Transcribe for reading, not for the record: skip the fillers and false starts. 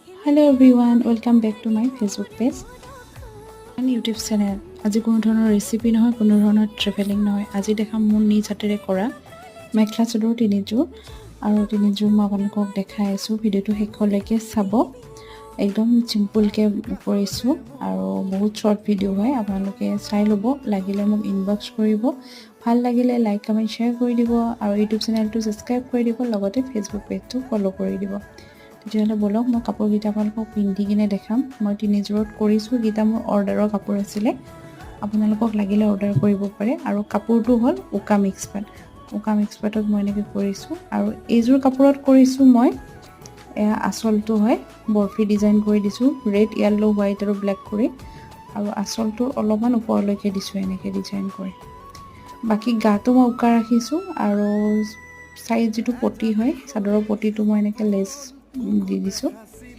Hello everyone, welcome back to my Facebook page and YouTube channel. আজি কোনো ধৰণৰ recipe নহয়, কোনো ধৰণৰ ট্ৰেভেলিং নহয়। আজি দেখাম মোৰ নিজ হাতেৰে কৰা মেখেলা চাদৰ তিনিযোৰ আৰু তিনিযোৰ মই আপোনালোকক দেখাই আছোঁ। ভিডিঅ'টো শেষলৈকে চাব। একদম চিম্পুলকৈ কৰিছোঁ আৰু বহুত শ্বৰ্ট ভিডিঅ' হয়, আপোনালোকে চাই ল'ব। লাগিলে মোক ইনবক্স কৰিব। ভাল লাগিলে লাইক, কমেণ্ট, শ্বেয়াৰ কৰি দিব আৰু ইউটিউব চেনেলটো ছাবস্ক্ৰাইব কৰি দিব, লগতে ফেচবুক পেজটো ফ'ল' কৰি দিব। তেতিয়াহ'লে ব'লক, মই কাপোৰকেইটা আপোনালোকক পিন্ধি কিনে দেখাম। মই তিনিযোৰত কৰিছোঁ। এইকেইটা মোৰ অৰ্ডাৰৰ কাপোৰ আছিলে, আপোনালোকক লাগিলে অৰ্ডাৰ কৰিব পাৰে। আৰু কাপোৰটো হ'ল উকা মিক্স পাট। উকা মিক্স পাটত মই এনেকৈ কৰিছোঁ আৰু এইযোৰ কাপোৰত কৰিছোঁ মই। এয়া আচলটো হয়, বৰফি ডিজাইন কৰি দিছোঁ, ৰেড, য়েল্ল', হোৱাইট আৰু ব্লেক কৰি আৰু আচলটোৰ অলপমান ওপৰলৈকে দিছোঁ এনেকৈ ডিজাইন কৰি। বাকী গাটো মই উকা ৰাখিছোঁ আৰু চাইড যিটো পটি হয়, চাদৰৰ পটিটো মই এনেকৈ লেচ দি দিছোঁ।